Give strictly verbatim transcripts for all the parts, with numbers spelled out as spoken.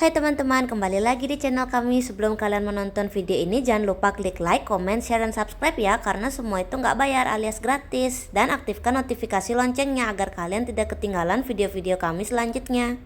Hai teman-teman, kembali lagi di channel kami. Sebelum kalian menonton video ini, jangan lupa klik like, comment, share, dan subscribe ya, karena semua itu nggak bayar alias gratis. Dan aktifkan notifikasi loncengnya agar kalian tidak ketinggalan video-video kami selanjutnya.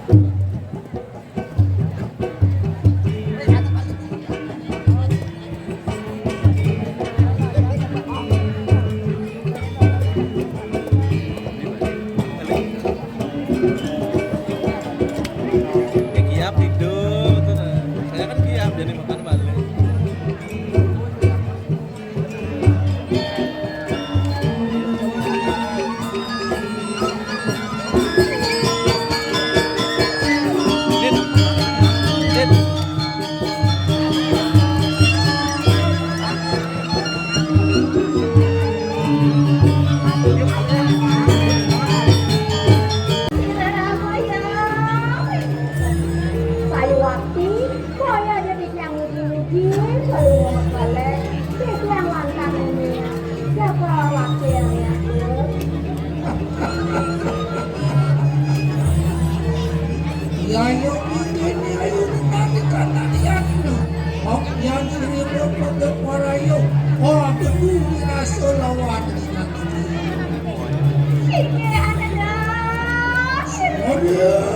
Kiap hidup tuh. Saya kan kiap jadi makan balik. Saya waktu, saya jadi yang muji-muji, saya mau balik, saya yang lantang ini. Siapa wakil yang ngatur? Ya, yo, ini, ini, ayo, nanti kan nanti ya, no. Oh, ya, ini, ini, ini, ini, para, yo. Oh, aku tuh ngerasa lawan ini nanti. Ini ada dah. Aduh.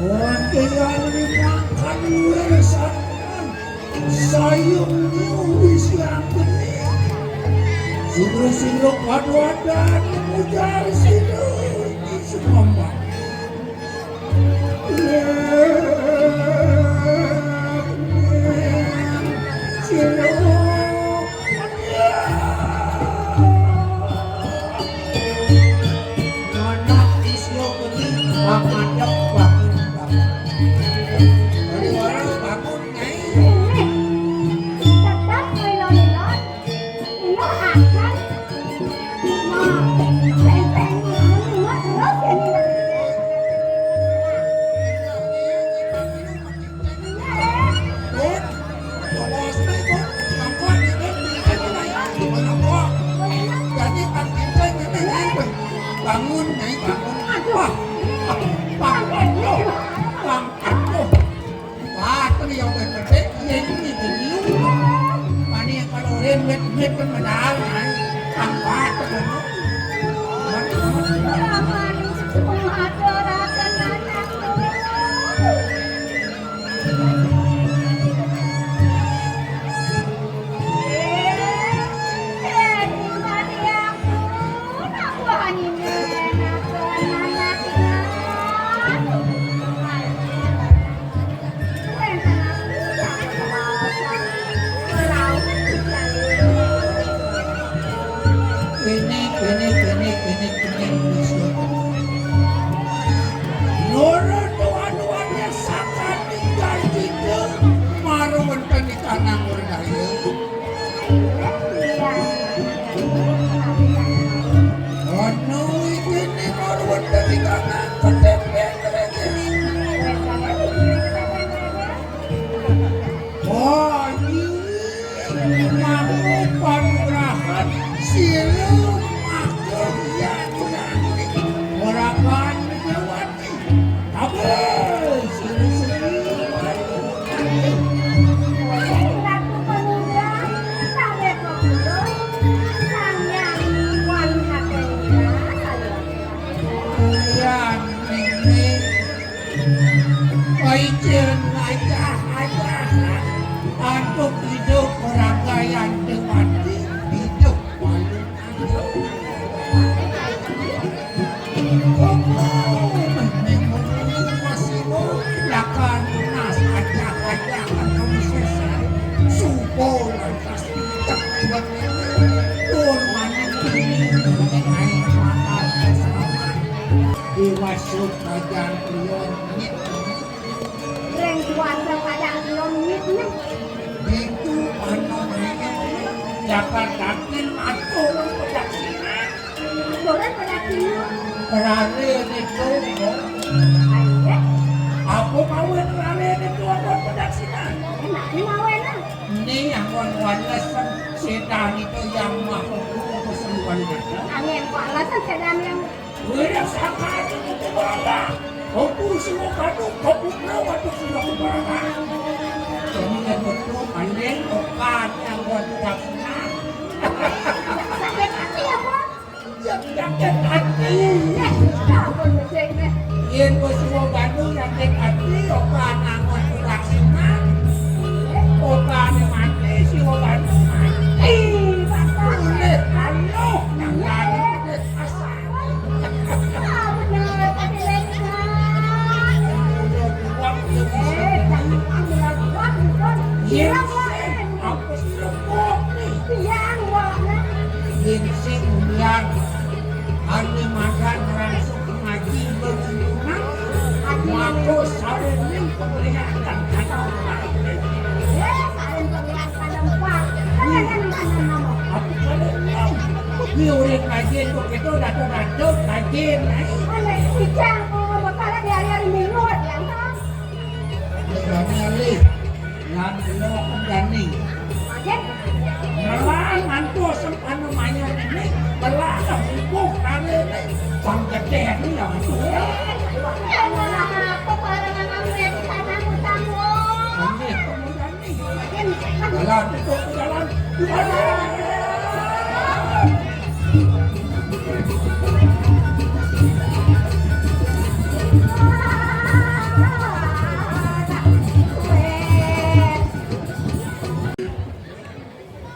Wonten yang dimakan luwih santen. Sayung niku wis lampeni. Sira-sira padwadan mujar sira iki sumambang. Sira Anak isya kuwi mangandhek bangun-bangun. Mari ora bangun, Nyai. Tetep lilo-lilo. Lilo akan. Nah, peng-peng ngono terus ya, Nina. Pun, bawasne, pun, mangko, ini, ini, ini, ini, mangko. Jadi, tak pinter, ini, ini, ini. Bangun, Nyai, bangun. Wah, bangun, loh. Bangun, loh. Wah, itu yang gede, ini, ini. Mana yang kalau ren, met, met, kan menang, Nyai. Angkat, loh. Mana, mana, mana. Kene, kene, kene, kene, kene, wis ya. Loro tuan-tuane saka tinggal kita, maru wonten ing kanang urdaya. Ono iki ne maru wonten ing kanang kedhep. Wah, iki mangko panugrahan sira mangko ya, ora kan Megawati. Kabeh sira-sira. Ratu Pemuda, kabeh pemuda, Sang Hyang Wali Hati. Iya, ini. Oi, Cil, ayah, ayah. Antuk hidup orang kaya mati, hidup malu. Koko, menimun ini masih mau lakan nas, ayah, ayah, akan kamu sesal. Supo lantas, tak buat ini. Tur maning ini, ini air mata bersama. Diwasut Rajan Priyon, nyit. Ring kuasa kadang belum nyit nih. Itu anu mayang. Jakarta kin atur pedaksina. Orang pada kino. Rare niku, Bu. Ayo. Apa mawon rare niku anggon padaksinan? Enak mawon, ah. Ini anggon walesan sedan itu yang maha guru keseruan kata. Angin walesan sedan yang Wira saka itu kebangga. Aku semua kadu, aku pernah waktu sudah kebangga. Jadi yang betul, angin bukan anggon padaksinan. Sakit hati ya, Bu? Yen nyakit ati, yen wis wong Bandung nyakit ati, oka nangon padaksinan, okane mati, si wong Bandung mati. Boleh ayo, nang lain boleh asal. Yen sing, aku sing kopi. Yen sing, yen Ani makan langsung ngaji begitu. Mako saling pemeriakan kata. Aku kalau nyam. Ni orang ngaji tu kita datuk-datuk ngaji. Icang, oh, bakal di hari-hari minggu, ya. Dani Ali, lan lo Dani. Majen? Melah ngantos sempana maya ini, melah hukum kali ini. Bang Gede ini ya, itu. Ya, malah apa para nang ambil di sana, utang lo. Ini, kemudian ini. Majen? Jalan, itu jalan. Jalan.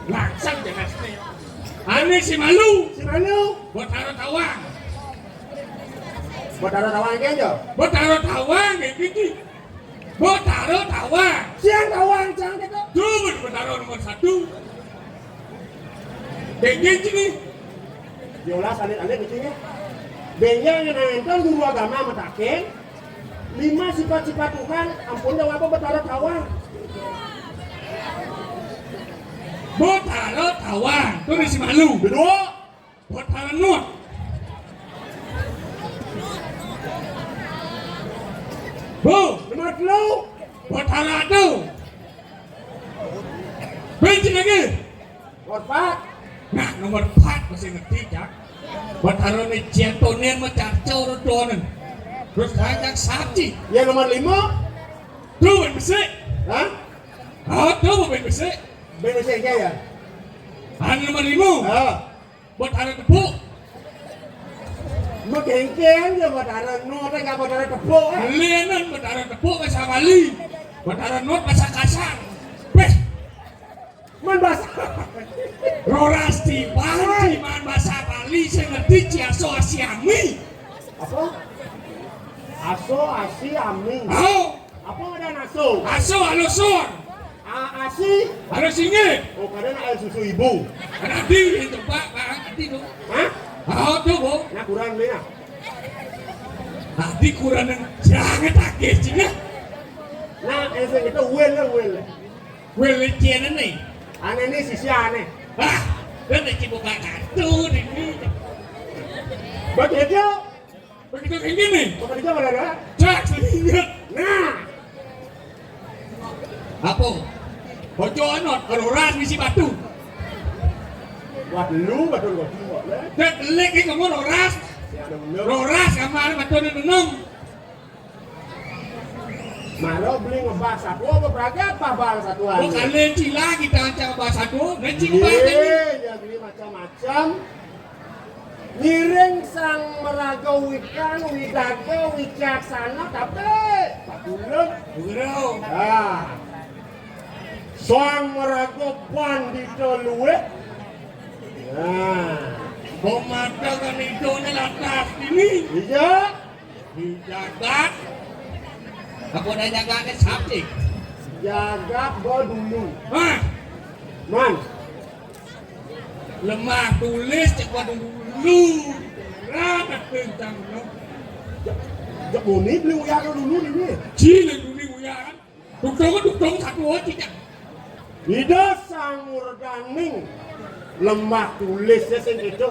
Langsung jelas nih. Ane si malu. Si malu. Betara tawang. Betara tawang iki aja. Betara tawang iki. Betara tawang. Siang tawang, siang kita. Duh, Betara nomor satu. Dengin sini. Yolas alit-alit iki ya. Dengin yang nonton guru agama mataken. Lima sifat-sifat Tuhan, ampun dah apa Betara tawang. Betara tawang, tuh si malu. Berdua. Betara Nuh. Bu, nomor telu. Betara Adu. Benci lagi. Nomor empat. Nah, nomor empat masih ngerti, Cak. Betara ni jentonen macaca rodonen. Terus banyak sapi. Ya, nomor lima. Tuh, main besik. Hah? Oh, tuh, main besik. Main besik ya? Ah, nomor lima. Ah. Betara tepuk. Mekengkeng ya Betara Nuh, tapi nggak Betara tepuk. Lenan Betara tepuk bahasa Bali. Betara Nuh bahasa kasar. Beh. Man bahasa. Roras tiban, tiban bahasa Bali, saya ngerti ciaso asiami. Apa? Aso, asi, ami. Oh. Apa ada naso? Aso, alusur. A, asi. Alus inggih. Oh, kadang air susu ibu. Tadi itu, Pak, Pak, tadi tuh. Hah? Oh, tuh, Bu. Nah, kurang nih ya. Tadi kurang yang jangan takis juga. Nah, ese itu wel lah, wel. Wel licin nih. Aneh nih, sisi aneh. Ah, dan nih buka kartu nih. Begitu. Begitu kayak gini. Begitu mana ada? Cak, sedikit. Nah. Apa? Bojo anot, roras misi batu. Buat lu, batu lu. Dek, lek iki ngomong roras. Ya, ada bener. Roras kamar batu nenem. Maro beli ngebahas satu apa beragam apa bahas satu hari. Bukan leci lagi tancang bahas satu, leci ngebahas ini. Iya, ya beli macam-macam. Ngiring sang meraga wikan, widaga, wicaksana, tapi padulem. Begitu. Ah. Sang meraga pandita luwih. Nah. Pemata kan itu ni lantas ini. Iya. Di jagat. Apa dah jagat ni sabdi? Jagat ba dulu. Hah? Man. Lemah tulis cek ba dulu. Rapat tentang lo. Jek, jek muni beli uya dulu ini. Cile dulu uya kan. Dukung, dukung satu aja, Cak. Ida Sang Murdaning lemah tulis ya sing itu.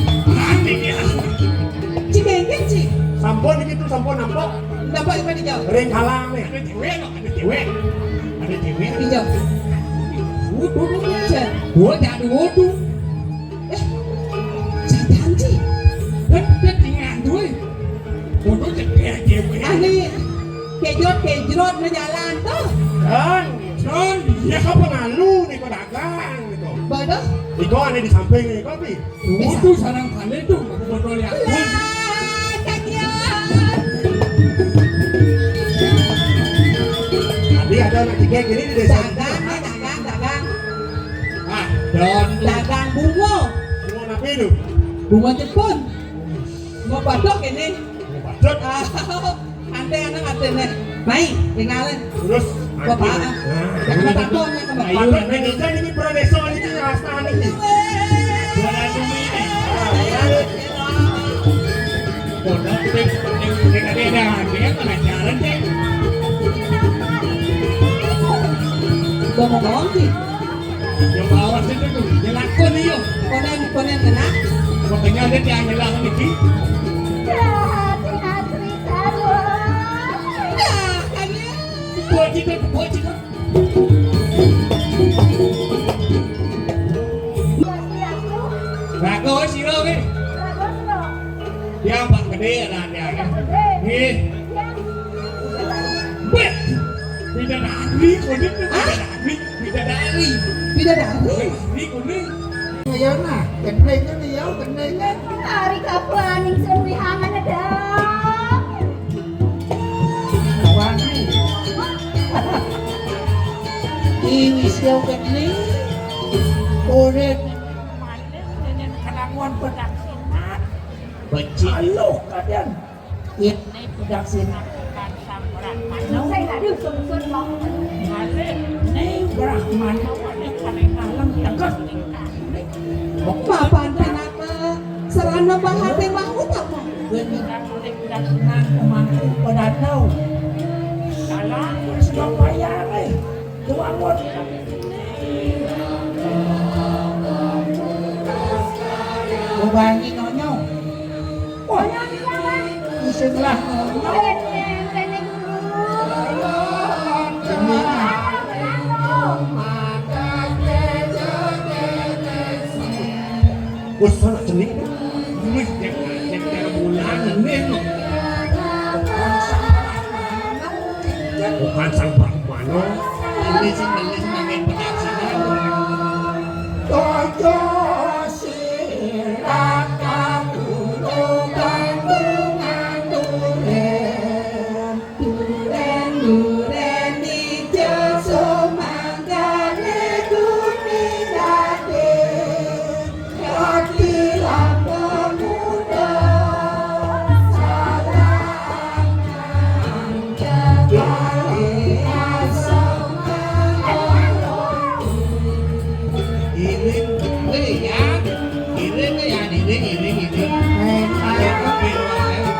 Aneh ya. Ci Gengkeng, Ci. Sampun iki tuh, sampun nampak. Nampak apa dijawab? Ring kalang nih. Ada cewek, ada cewek. Ada cewek. Dijawab. Wudu, wudu. Gua jadi wudu. Eh, jangan, Ci. Kan dia tinggal duit. Wudu jadi cewek. Aneh. Kejrot, kejrot, ngejalan tuh. Kan, kan, iya, apa ngalu nih, kok dagang gitu. Bodoh. Iko aneh di samping nih, kopi. Wudu sarang kali tuh, aku botol ya. Lah, kagak. Tadi ada anak tiga gini di desa. Dagang, dagang, dagang. Ah, don. Dagang bungo. Bungo apa itu? Bungo Jepun. Bungo badok ini. Bungo badok. Ah, ante anak ante nih. Mai, tinggalin. Terus, bapak. Nah, jangan ini takut, ini. Ayo, ini kan ini pro desa ini, rasanya ini. Suara cumi ini. Pondok, sing, sing, sing ada, ada, ada, mana jalan, sih? Ngomong-ngomong, sih. Ya, awas itu tuh, ya, lakon, iya. Konen, konen, kena. Makanya ada yang nyelang ini. Hati-hati, aduh. Nah, kayaknya. Bocil, bocil. Raga sira nggih. Yang Pak Gede ya, Nak, ya. Nggih. Bet. Pinten aku Ini kuning nih. Hah? Bidadari. Bidadari. Bidadari. Ini kuning. Ayo nah, gendeng kan, ayo gendeng kan. Ari kapaning sing wihangan ada. Wangi. Iwis yo gendeng. Urip. Maling dengan kelakuan bedak sinak. Becik. Halo, kalian. Ini budak sini. Bukan samperan mano. Saya nggak diusung-usung, Bang. Balik, ini Brahmana, ini paling alam, tegas. Papan pinaka, serana bahate mau tak, Bang? Budak senang, pemangku, pedatau. Salah, sebab bayar, eh. Tuang, Bang. Ubangi nonyo. Wah, isin lah nonyo. Wah, salah cenik. Wih, yang, yang, yang bulan ini, no. Bukan sang Brahmana. Ini sih, ini sih, makin pedas, sih. Kaya sira kakulo bangungan duren, duren, duren ijo sumanggane gumi raden. Ati lampun muda salah. Iling, iling, ya. Iling, ya, iling, iling, iling. Ayo, ayo, ayo.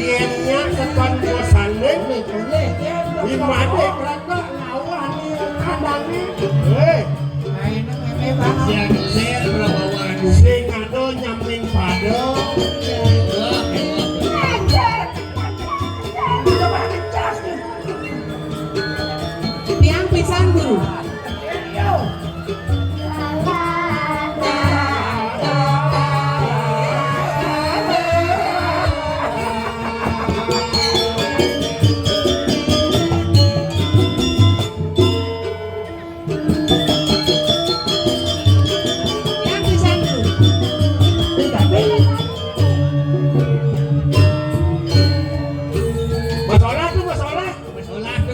Yen nyak tekan bosan, di mate krakak ngawah ni kandangnya. Hei. Sing ada nyamin pada. Tiang pisan, Guru. Masalah tuh, masalah.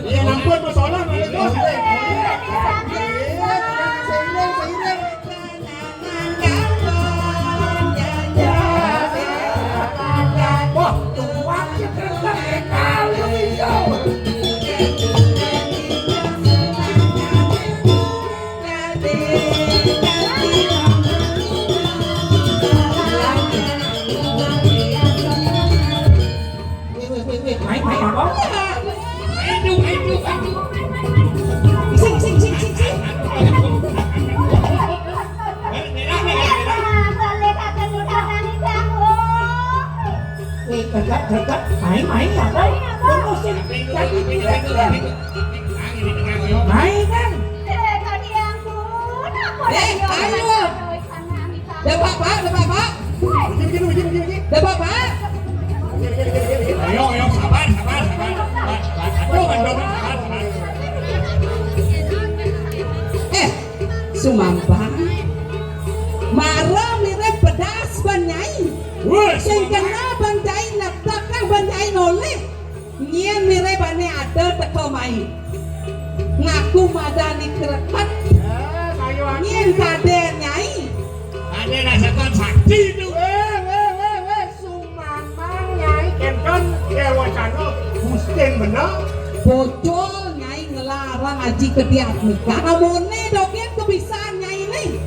Iya, ampun, masalah, masalah. Wah, tuan kita kali, iya. Weh, weh, weh, weh. Mai, mai, apa? Aduh, aduh, aduh. Sing, sing, sing, sing, sing. Weh, dekat, dekat, dekat. Weh, dekat, dekat. Mai, mai, apa? Tunggu, sing. Jadi, mai, kan? Eh, ayo. Dah, Pak, Pak, dah, Pak, Pak. Dah, Pak, Pak. Ayo, ayo, sabar, sabar, sabar, sabar, sabar. Aduh, aduh, sabar, sabar. Eh, sumampang. Mara mirip pedas ban nyai. Wes, sing kena ban nyai, nak takah ban nyai noleh. Nyén miré bané ada teka mai. Ngaku madani krepet. Eh, kayu aku. Nyén kadén nyai. Kadén rasakan sakti tu. Eh, eh, eh, eh, sumamang nyai kénton déwa cana. Gustin bener. Bocol nyai ngelarang aji kediat nikah. Amoné dogén kebisan nyai né.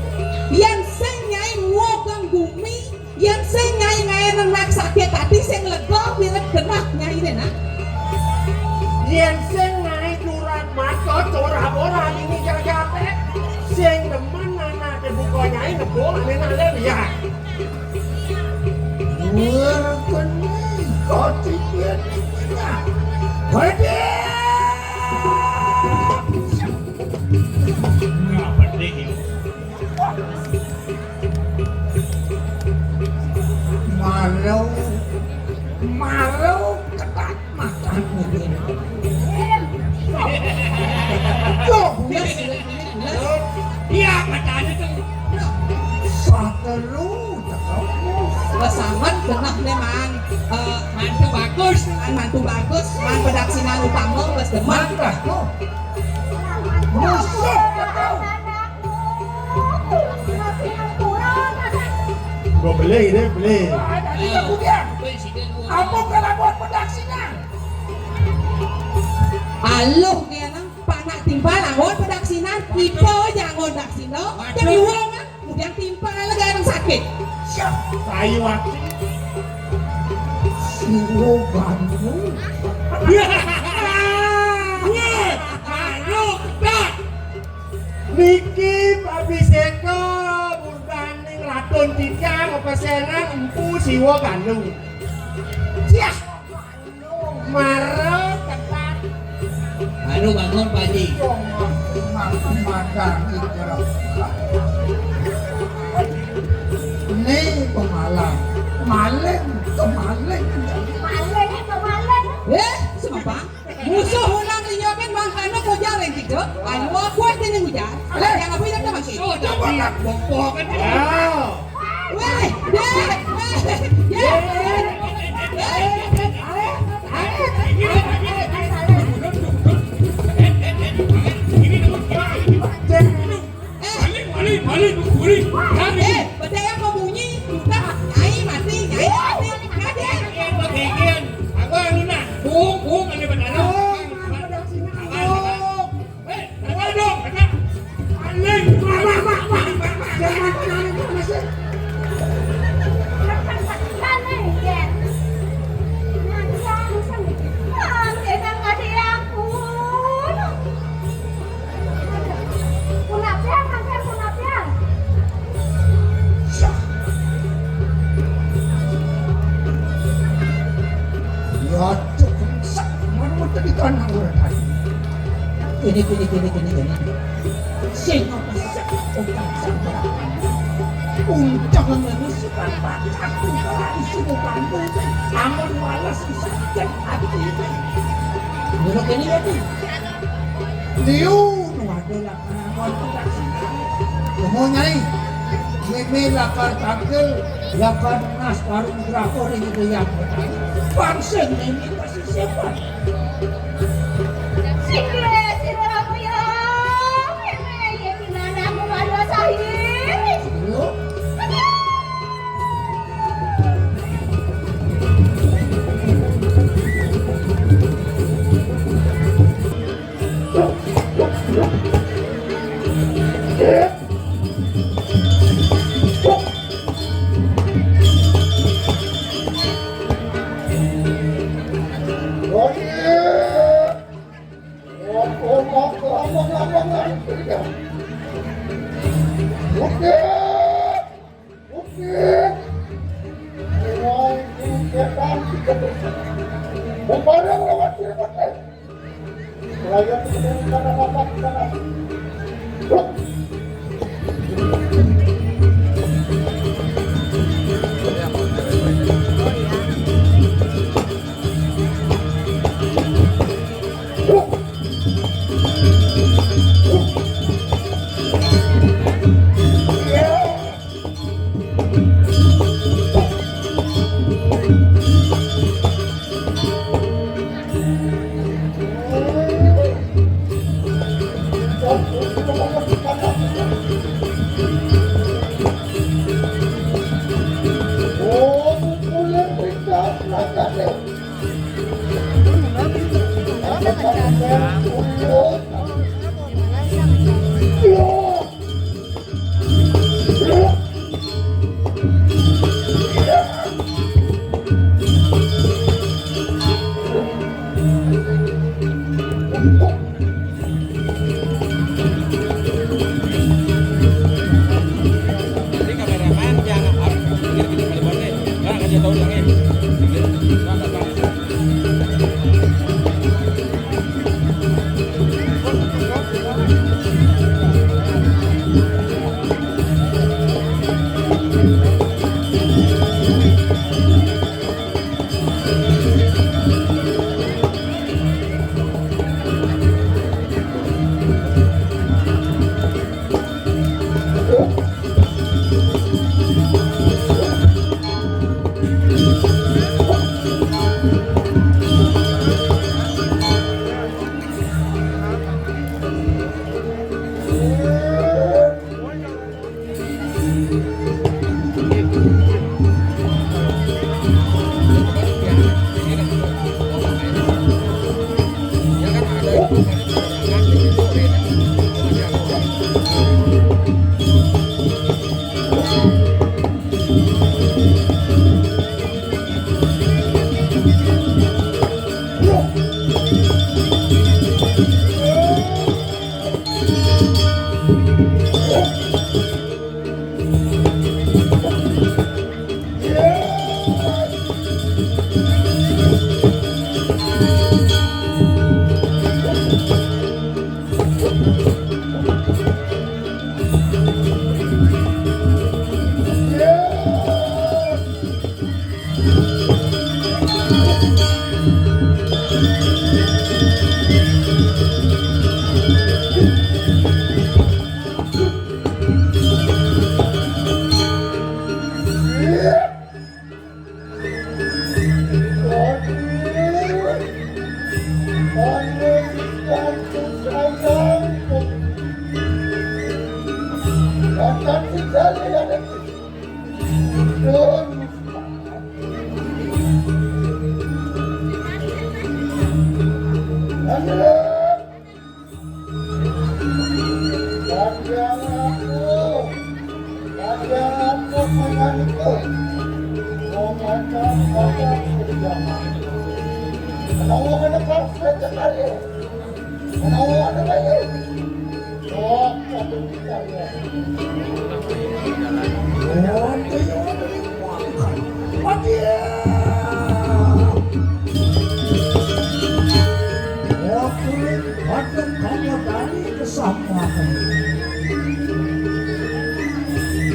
Yén sing nyai muo kang gumi. Yén sing nyai ngaénang nak sakit ati sing lega mirip genah nyainé nah. Yén sing nyai durak mata corah-orah dini jajaté, sing demen anaké buka nyai nebo ané nak lé liat. Wah, kene kocik ya. Kocik. Ngapa deh? Malu, malu ketat makan mungkin. Seneng nih, Mang. Eh, mantu bagus. Mang, mantu bagus. Mang, pedaksinan utama, bos demen. Mantu bagus. Musuh. Gua beli deh, beli. Ada di kemudian. Apa kalau buat pedaksinan? Aluh, kena panak timpal anggon pedaksinan, tipe aja anggon daksina. Waduh. Jadi uang, ah. Kemudian timpal lagi orang sakit. Siap. Kayu api. Siro banyu. Wah, anu, tak. Niki Pak Biseka, murdaning Ratun Tiga, kepesengan Empu Siwa Gandung. Siap. Mara ketat. Baru bangun, Pak Haji. Wong aku makan ikhlas. Ini pemalang. Maling, kemaling. Maling, kemaling. Eh, siapa? Musuh ulang liya kan mangkana kojar yang kita. Anu aku aja nih ujar. Ada yang apa yang kita masih? Oh, tapi bokok kan. Wow. Weh, dek, weh, dek. Balik, balik, balik, balik. Eh, berdaya kau bunyi, udah, nyai mati, nyai mati, nyai mati. Aku anu nah, bung, bung, ada benar. Awas, awas. Weh, kena dong, kena. Paling. Mak, mak, mak, mak, mak, mak. Jangan, jangan, jangan, jangan. Punapian, sampean punapian. Sah. Ya, cukup sak, mana mau tadi tanah orang tadi. Ini, ini, ini, ini, ini. Sing apa sak, otak sak berapa? Uncang ini si papat, aku telah isi bukan. Amun malas isi cek hati ini. Menurut ini ya, tuh. Liu, nu ada lah. Kumo Nyai, meme lakar tangkil, lakar nunas karung grako ring Ida Hyang Betari. Bangsa meme pasti siapa? Singgih sira Ratu ya, meme ya gimana aku malu sahir. Yuk. Oke. Wong kuwi setan. Wong bareng lawan Cirebon. Raya kudu kana papat kana. Jadi kameramen yang harus pinggir gini kali bawah nih. Nah, kasih tahu lagi. Pinggir. Nah, datang.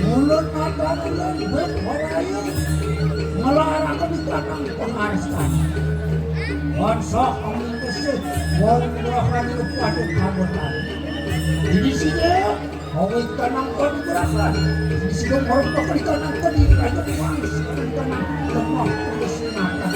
Mulun mata mulun, wit warayu, ngelaraken ikanang pangarestan. Bangsa pamungkese, wong rohani upadu kabotan. Ini sini, wong ikanang padu gerakan. Ini sini, wong rohani ikanang padu gerakan. Wong ikanang lemah, terus nakan.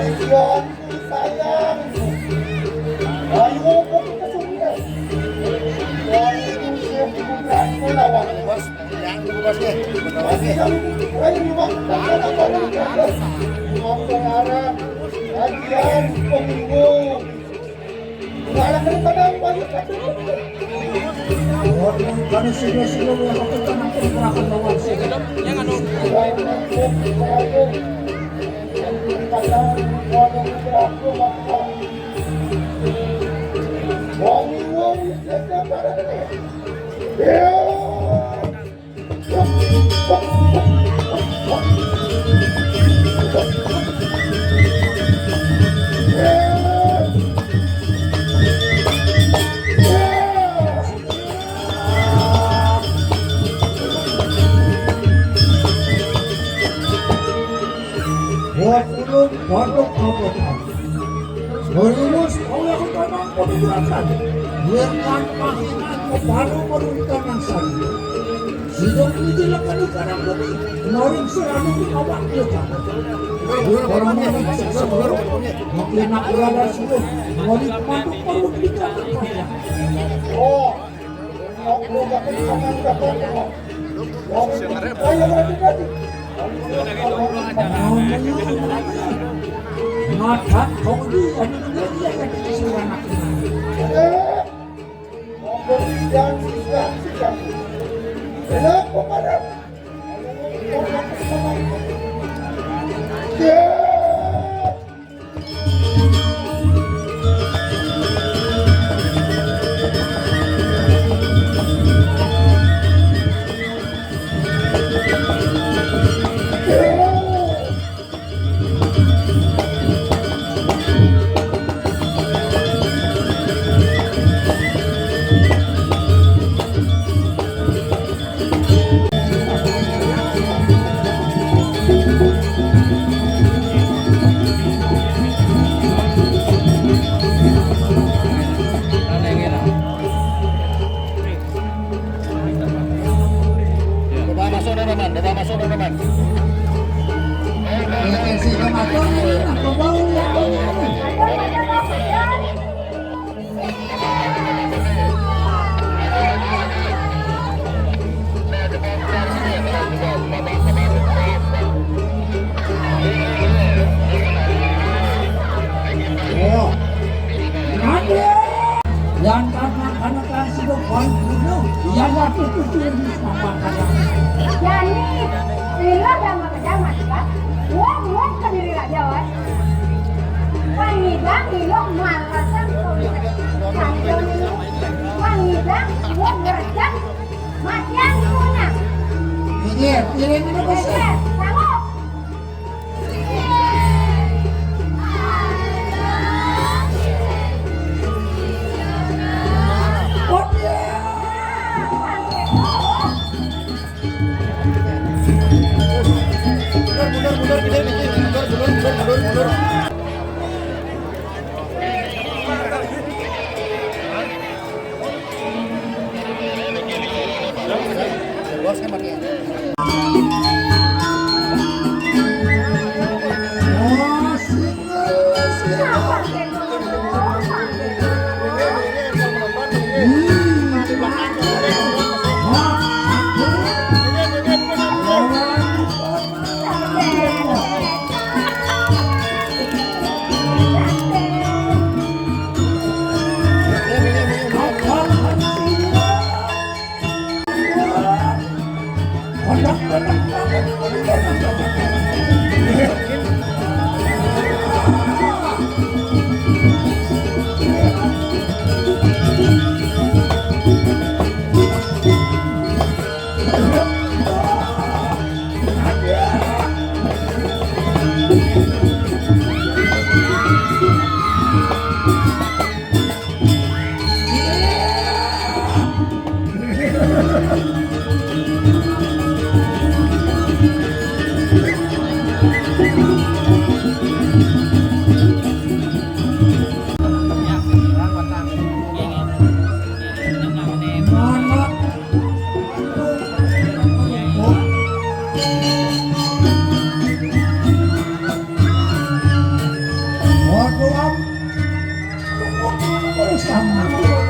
Tujuanku sayang. Ayo, kita sungguh. Ayo, kita sungguh. Bos, yang dulu, bos, nih. Bos, nih. Ayo, ayo, ayo. Mau pengarang, kajian, peminggu. Wala kami padang banyak. Kami sila-sila yang aku tenang pun gerakan lawan sila. Yang anu. Wangi-wangi setiap hari. Wakulun pondok kabupaten. Merumus oleh utama penugasan. Dengan mahinan kebaru meruntuhkan saja. Sidok ini lekan di kanan bumi. Kemarin seranu di awak dia. Orang mana bisa sebelum. Makin nak berada sebelum. Kemarin kemanduk perlu di kanan. Oh. Coba masuk dulu, Man. Coba masuk dulu, Man. Yang karena kanekan sida bunuh, yang waktu itu di papan kacang. Wong marwatan kawit. Kandhane wong ngidang, wong ngrejan, matian punah. Iya, iya, iya, iya, iya. Iya, sanggup.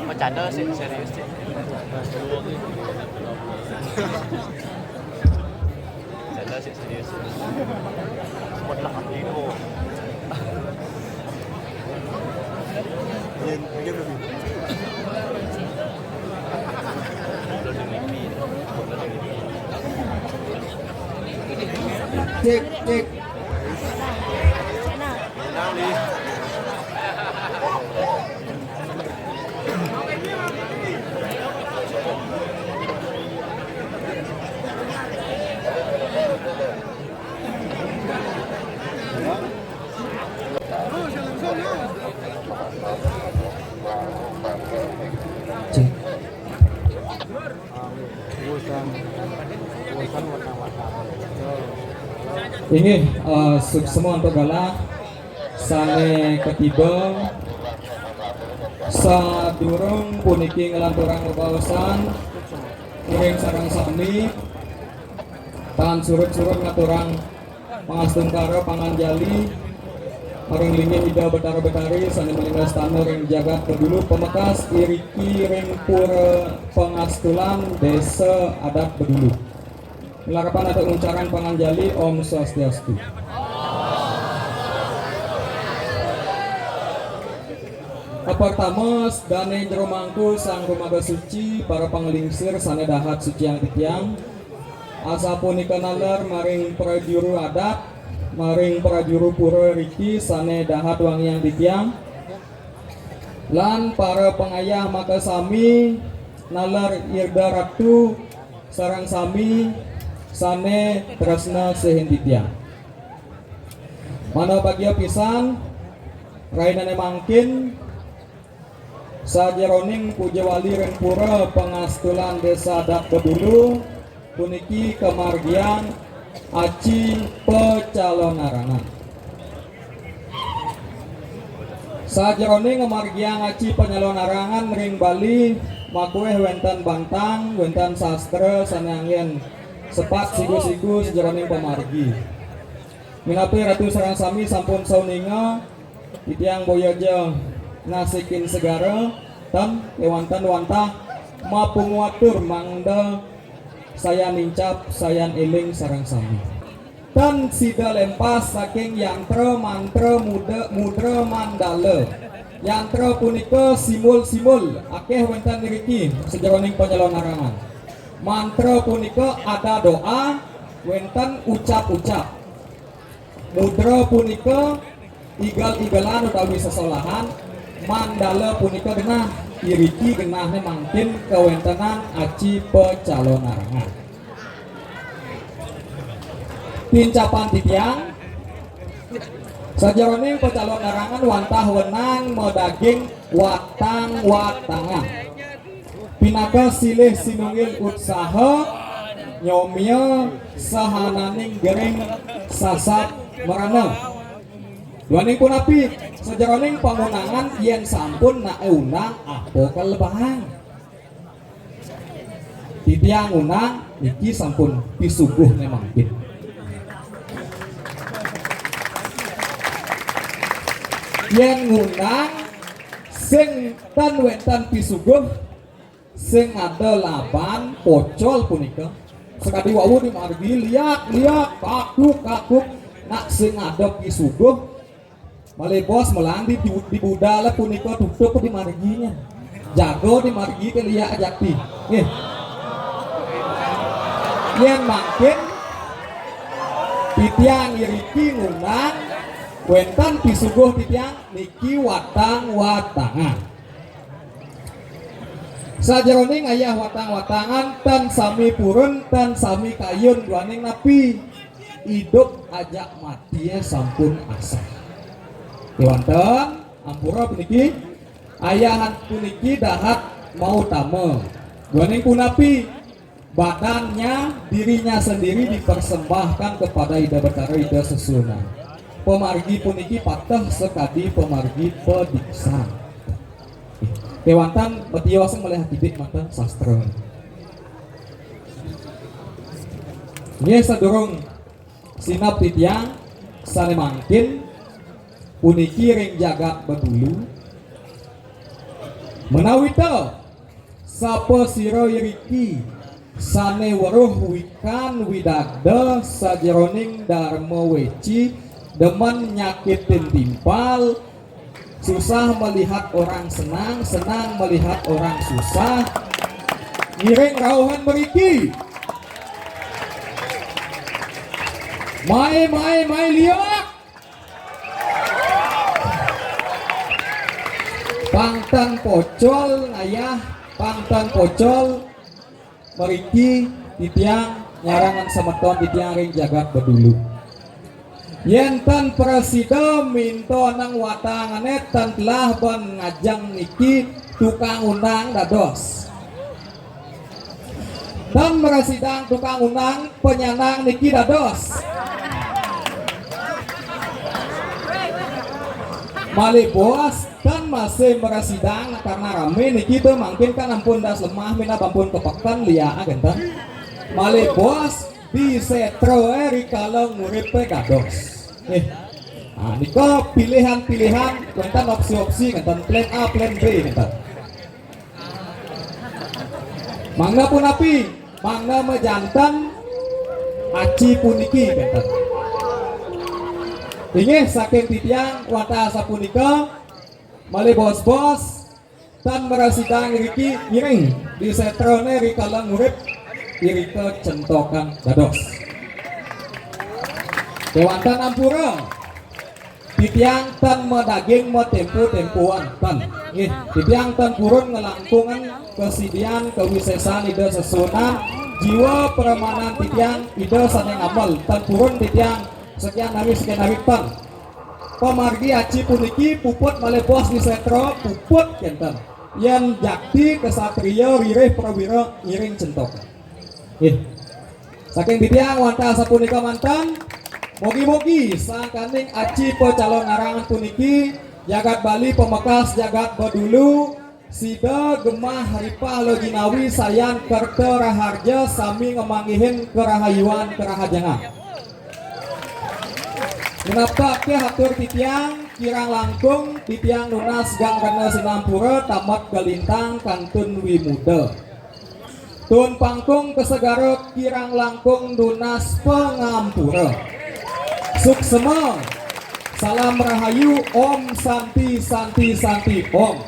Bercanda sih, serius sih. Bercanda sih, serius. Buat lah, Lino. Cek, cek. Cek. Inggih, eh, suksma antuk galah sané katiba. Sadurung puniki nglanturang bebaosan, ring sareng sami tan surut-surut ngaturang pangastungkara panganjali maring linggih Ida Betara Betari sané malinggih astana ring jagat Bedulu, pamekas iriki ring Pura Pangastulan, Désa Adat Bedulu. Larapan antuk nguncarang panganjali, Om Swastiastu. Kapertama, dané jero mangku Sang Rumaga Suci, para panglingsir sané dahat suciang titiang. Asapunika naler maring prajuru adat, maring prajuru pura riki sané dahat wangiang titiang. Lan para pangayah makasami, naler Ida Ratu sareng sami sané tresna sihin titiang. Manah bagia pisan, rahinané mangkin, sajeroning puja wali ring Pura Pangastulan Désa Adat Bedulu, puniki kamargiang aci pacalonarangan. Sajeroning ngamargiang aci pacalonarangan ring Bali, makuéh wénten bantang, wénten sastra sané anggén sepat siku-siku sajeroning pamargi. Minabdi Ratu sareng sami sampun sauninga, titiang boya ja nasikin segara, tan kéwanten wantah mapangatur mangda sayan nincap, sayan éling sareng sami. Tan sida lempas saking yantra mantra muda, mudra mandala. Yantra punika simbol-simbol akéh wénten ngriki sajeroning pacalonarangan. Mantra punika ada doa, wénten ucap-ucap. Mudra punika igel-igelan utawi sesolahan, mandala punika genah, iriki genahné mangkin kawéntenan aci pacalonarangan. Tincapan titiang, sajeroning pacalonarangan wantah wenang madaging watang-watangan. Pinaka silih sinunggil utsaha, nyomia sahananing gering sasat marana. Duaning punapi, sajeroning pangundangan yén sampun naé undang apa kalebahang. Titiang ngundang niki sampun pisuguh memang. Yén ngundang sing tan wénten pisuguh, sing ada laban pocol punika, Sakadi wau di margi, liak, liak, kakuk, kakuk. Nak sing ngadep pisuguh, malebos melang di, di, di budal punika tutup di marginya. Jago di margi ké liak jakti. Nggih. Yén mangkin titiang iriki ngundang wénten pisuguh titiang niki watang-watangan. Sajeroning ayah watang-watangan tan sami purun, tan sami kayun duaning napi? Idup ajak matié sampun asah. Kéwanten, ampura puniki, ayahan puniki dahat mautama. Duaning punapi? Badannya, dirinya sendiri dipersembahkan kepada Ida Betara, Ida Sesuhunan. Pamargi puniki pateh sakadi pamargi padiksan. Kéwanten matios malih akidik manten sastra. Nggih, sadurung sineb titiang sané mangkin puniki ring jagat Bedulu. Menawita sapasira iriki sané weruh wikan widagda sajeroning darma weci, demen nyakitin timpal, susah melihat orang senang, senang melihat orang susah. Ngiring rauhan mriki. Mai, mai, mai liak. Pang tan pocol ngayah, pang tan pocol mriki titiang nyarangan semeton titiang ring jagat Bedulu. Yén tan prasida minta nang watangané tan telah ban ngajeng niki tukang undang dados. Tan mrasidang tukang undang penyandang niki dados. Malih bos tan masih mrasidang karena ramé niki tuh mangkin kan ampun das lemah minab ampun kepeken liak kénten. Malih bos di sétra rikala nguripé dados. Eh, nah, nika pilihan-pilihan kénten opsi-opsi kénten plan A, plan B kénten. Mangda punapi, mangda majanten aci puniki kénten. Inggih saking titiang wantah sapunika, malih bos-bos tan mrasidang iriki ngiring di sétrané rikala ngurip irika centokan dados. Kéwanten ampura. Titiang tan madaging matempo-tempoan, tan. Nggih, titiang tan purun nglangkungang kasidian kawisésan Ida Sesuhunan, jiwa pramanan titiang Ida sané ngamel, tan purun titiang sekian hari, sekian hari, tan. Pamargi aci puniki puput malih bos di sétra, puput kénten. Yén jakti ksatria ririh prawira ngiring centok. Nggih. Saking titiang wantah sapunika manten, mugi-mugi sangkaning aci pacalonarangan puniki, jagat Bali pamekas jagat Bedulu, sida gemah ripah lajinawi sayan kerta raharja sami ngamanggihin karahayuan karahajengan. Minab tah atur titiang, kirang langkung titiang nunas geng rena sinampura tamat kalintang kantun wimuda. Tun pangkung kasagara kirang langkung nunas pangampura. Suksma. Salam rahayu, Om Santi, Santi, Santi, Om.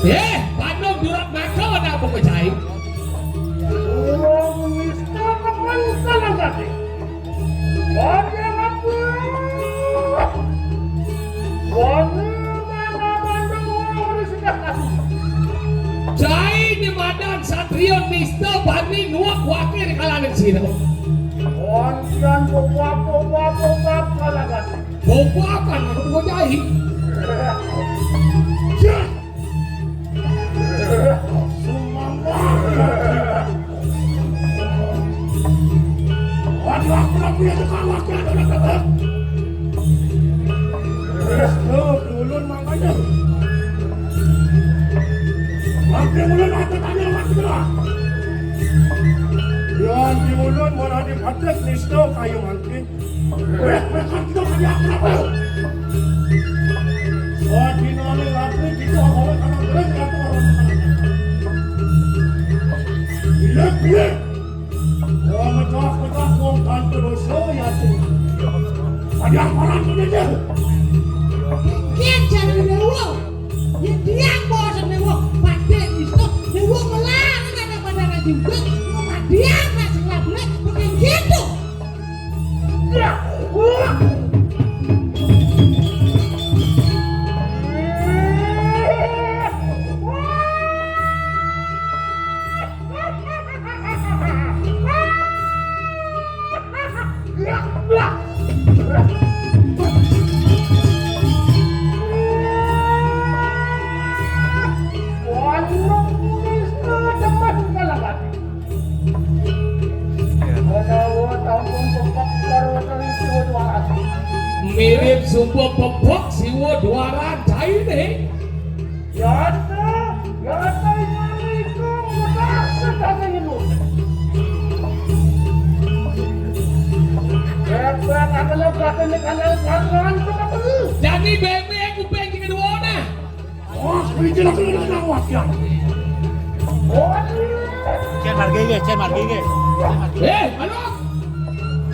Eh, Bandung Durat Maka, ada apa kau cai? Wong nista temen kalang kaki. Wong yang apa? Wong mana Bandung, wong di sebelah kaki. Cai di madan satrio nista bani nuak wakil di kalangan sira. Wong kian bobak, bobak, bobak kalang kaki. Bobak kan, aku mau cai. Jah. Sumangga. Waduh, aku lagi ada kawan yang ada kata. Loh, ulun makanya. Waktu ulun ada tanya waktu lah. Yang di ulun mau ada patek nisto kayu mangkin. Weh, weh, kan kita kaya apa? Wah, di nami ngapri kita orang anak keren, kan orang anak. Bila, bila. Wah, mecah, mecah, wong tanpa dosa, ya, tuh. Ada orang ini, dia. Kian jangan dewa. Ya, dia bos dewa. Pada itu, dewa melarang ada pada juga. Mau dia, nggak sekolah, bukan gitu. Menawa tampung pepek karo tali siwa duaran. Mirip sumpah pepek siwa duaran caine. Yata, yata ingani kang metak sedane ilmu. Bebek akan lebakan di kanal kanal. Jadi bebek kuping kedua nah. Wah, ini jelas ini kena wasiat. Cen margi nggih, cen margi nggih. Eh, anu.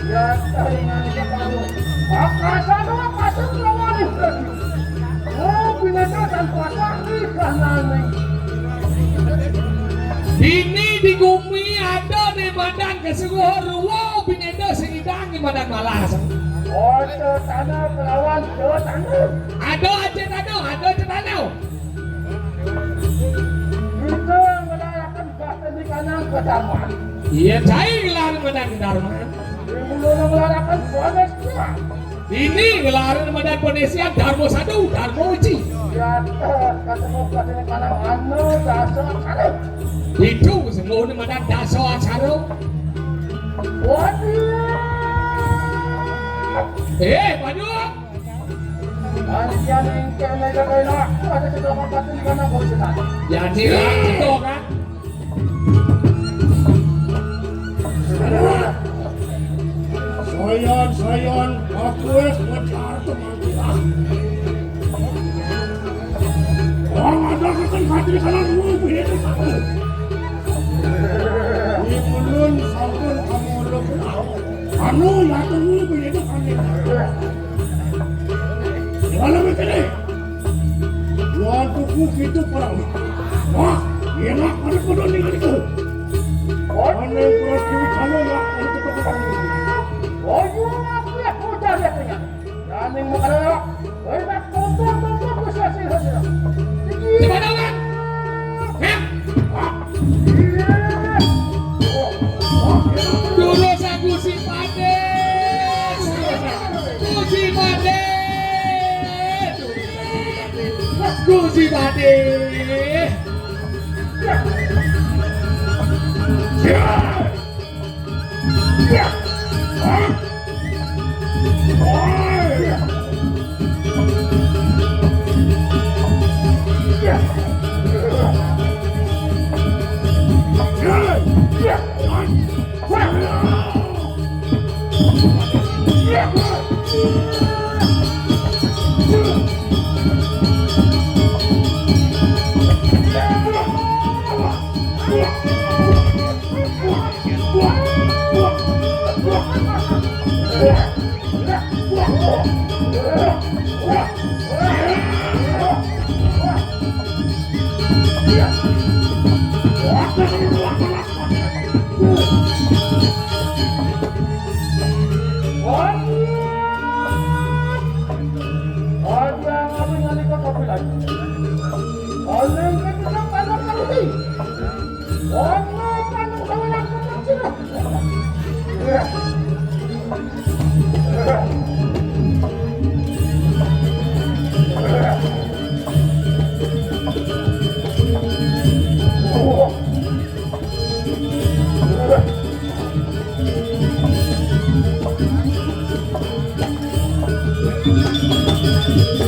Ya, taringan iki baru. Maka sana masuk lawan. Oh, binatang tanpa sakit kahanane. Bini di gumi ada di badan kesuruh ruwa binatang sing idang di badan malas. Ojo tanah kelawan, ojo tanah. Ada aja tanah, ada aja tanah. Kita ngelarakan batin di kanan kedarman. Iya, cai ngelarang madan kedarman. Di hulu ngelarakan Ponesian. Ini ngelarang madan Ponesian, Darmo Sadu, Darmo Uji. Ya, kata mau batin di kanan anu, dasar kali. Itu sungguh madan dasar kali. Waduh. Eh, Pandu. Antian engke mega kaina, ada kedokan batin di kana bos kita. Jadi lah, itu kan. Sayan, sayan, aku wis ngejar teman kita. Wong ada kekan hati di kana dulu, beda satu. Ini belum sampun kamu urut. Anu, ya tunggu, beda kali. Gimana begini? Waduh, gitu perang. Wah, enak ada pada nih itu. Mana yang berat ini kalau nggak ada tempat. Oh, iya, aku ya, aku cari ya. Yang ini mau ada. Enak, tonton, tonton, bisa sih, bisa. Di mana, Bang? Hah? Durus aku si Pade. Aku si Pade. Aku si Pade.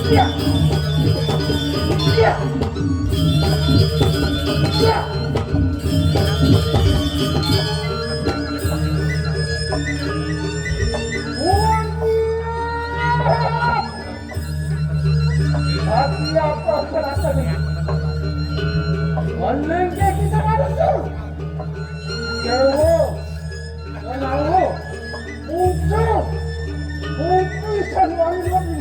Iya. Iya. Iya. Tapi apa salahnya? Mending kita harus. Dewa, Dewa, muncul, muncul, Siliwangi lagi.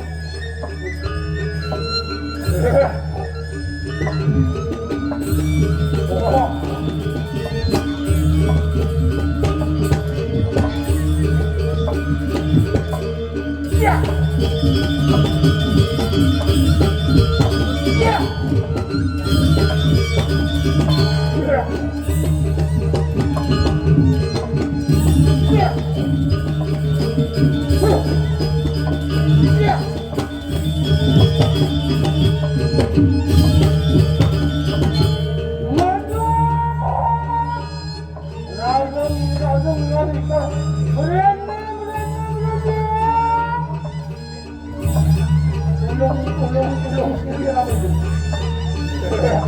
Ya. Ya. Ya. Ya. Ya. Waduh. Raden, Raden, Raden, berani, berani, berani. Ulung, ulung, ulung, ulung, apa itu? Ulung.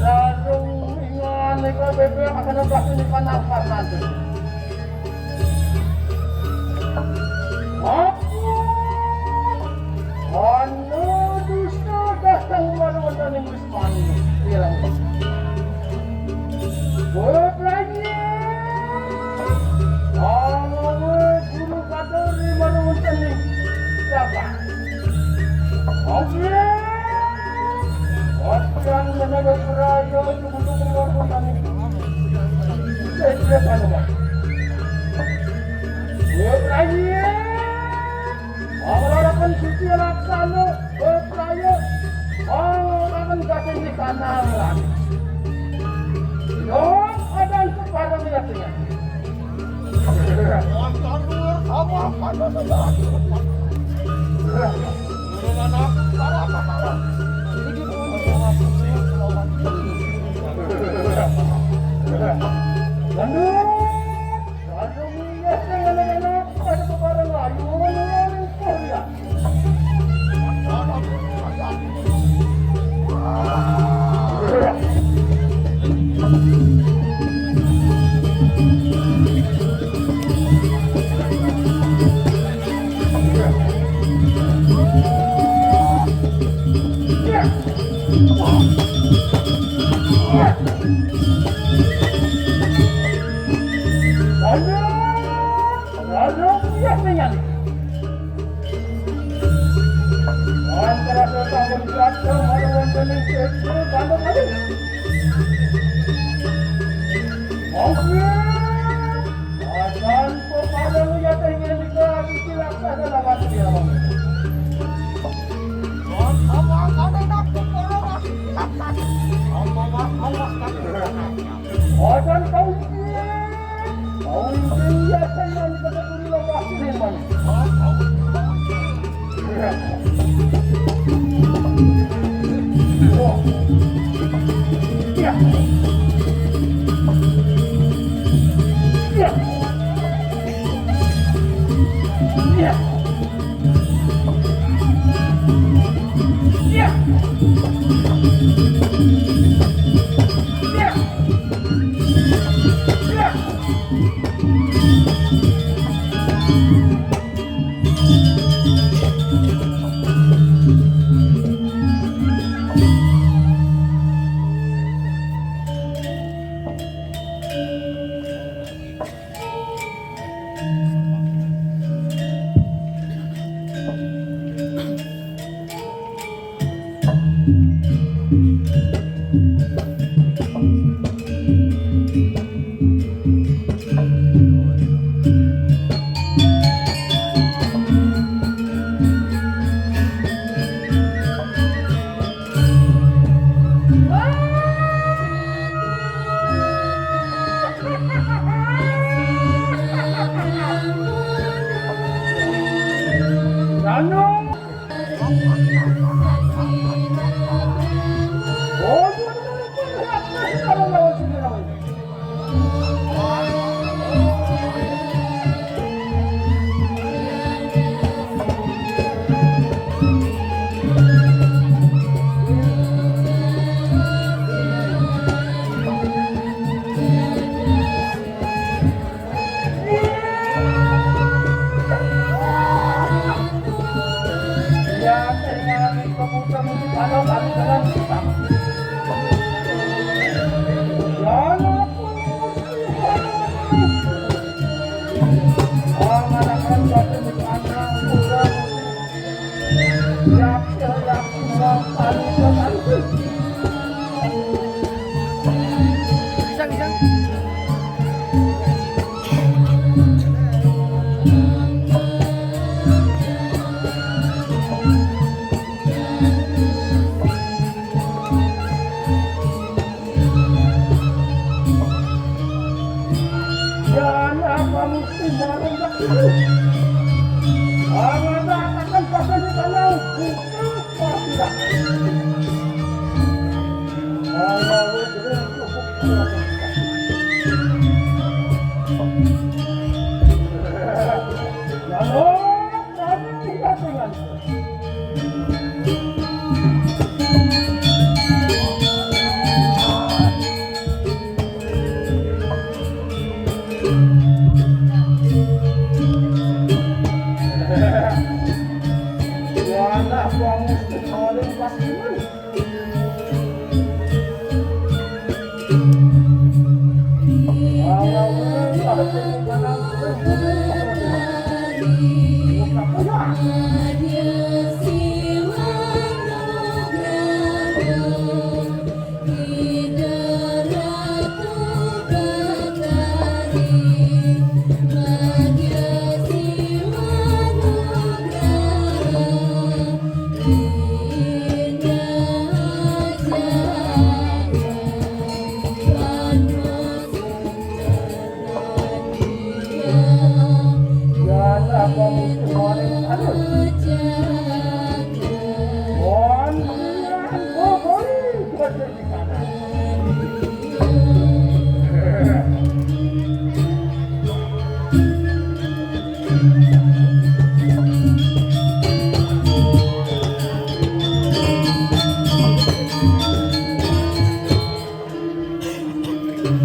Aduh, ingat nih, kalau bebek akan nembak ini panas-panas. Ampun. Anu dusta datang marang wonten ing wismane. Pirang. Bebranye. Alawe guru katuri marang wonten ing Jagat. Oke. Oke, menawa praya untuk keluar kota ini. Saya tidak tahu, Pak. Ya, praya.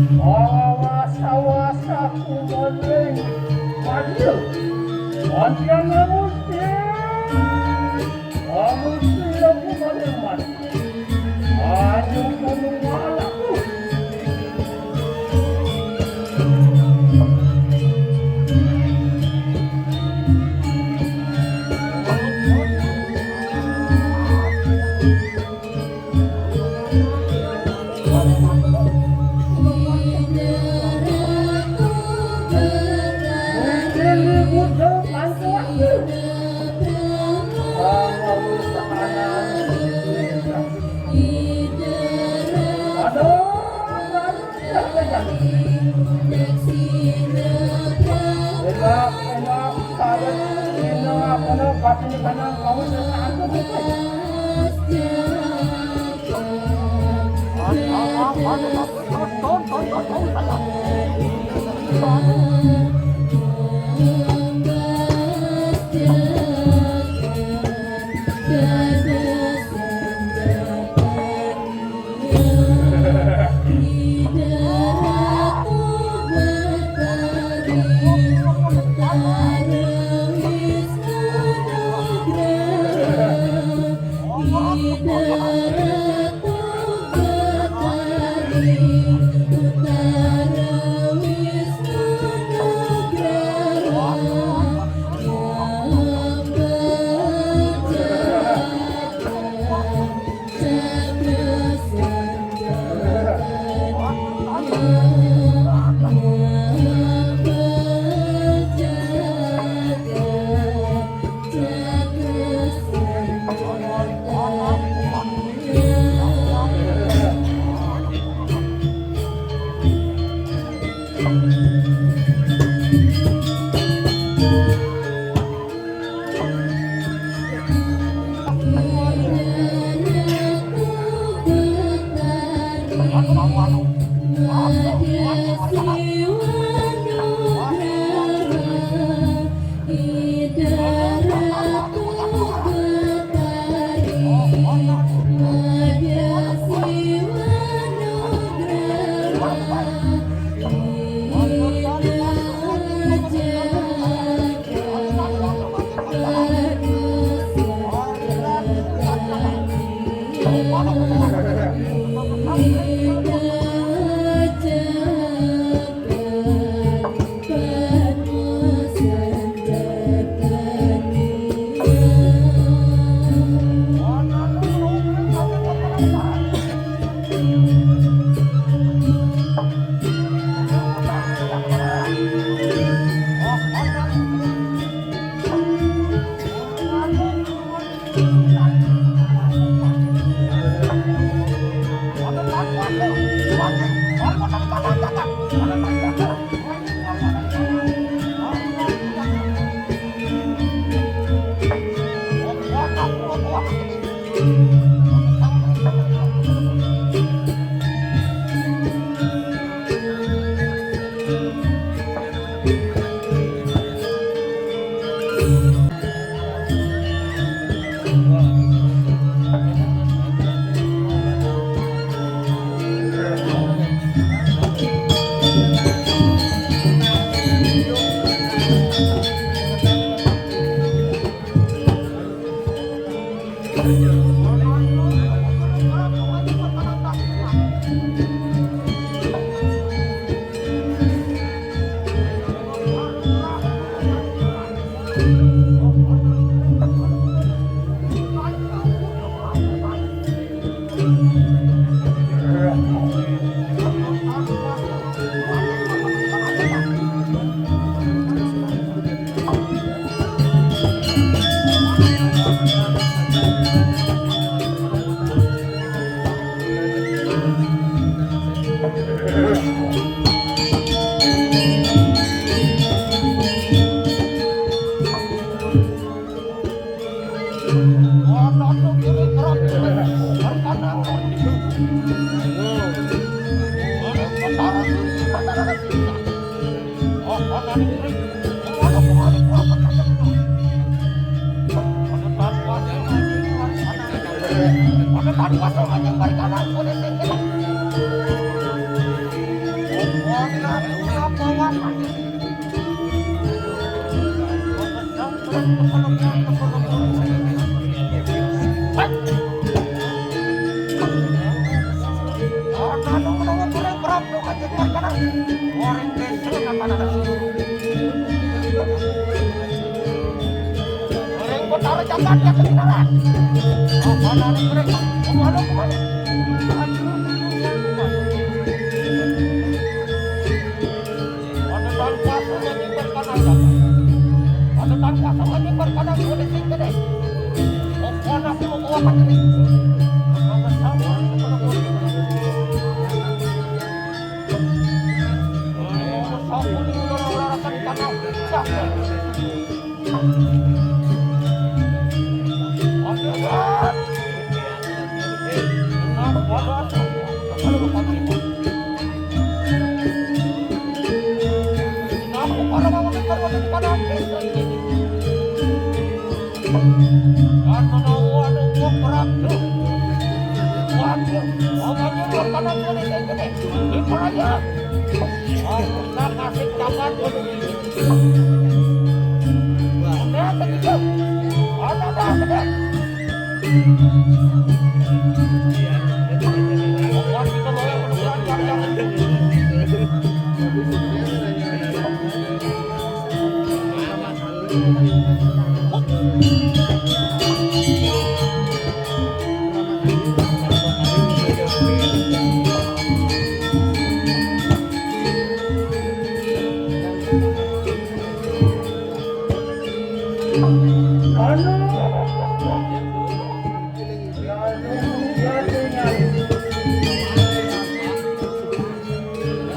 Awas, awas, aku maling. Maju. Antian namun, eh, namun aku maling, maju. Ayo, kamu malah. Enak, enak, sahabat. Enak, enak, pasti enak. Kamu suka aku, betul.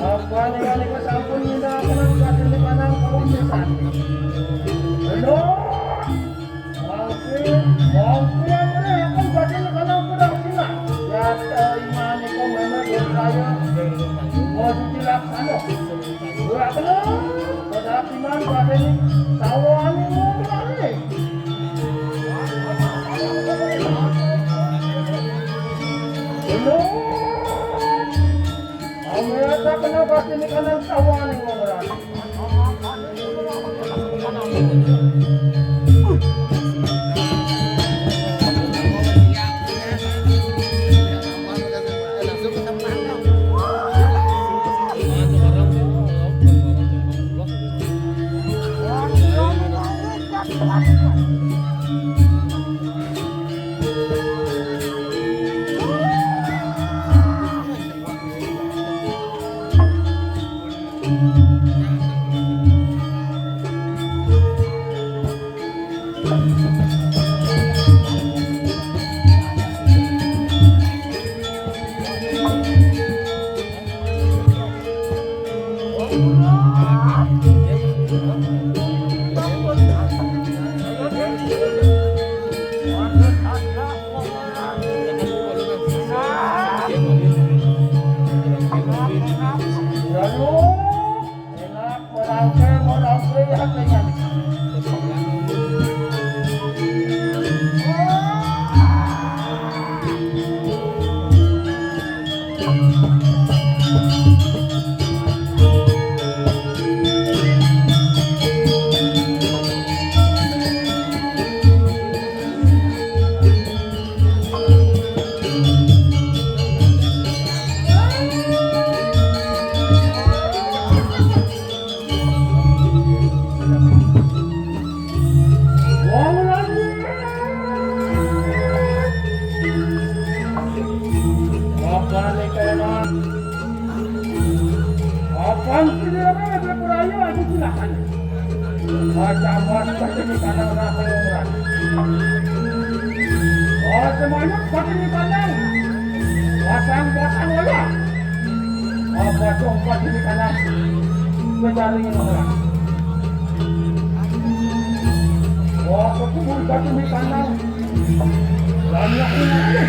Apa nih, nih, sampun ngindakaken badhe nikanang kawisesan. Lho, mangke, mangke, mriki akan badhe nikanang pedang silang. Yata iman iku memek raya. Mau dilaksana. Ora kena, padahal iman badhe sawani ngomongane. Lho, Amrata kena pasti ini kanan sawan yang ngobrol. Apan sira ada peraya ada silakan. Baca amat baca di kandang rasa umran. Oh, semuanya baca di kandang. Pasang-pasang wala. Apa dong baca di kandang? Mencari orang. Oh, aku pun baca di kandang. Banyak ini.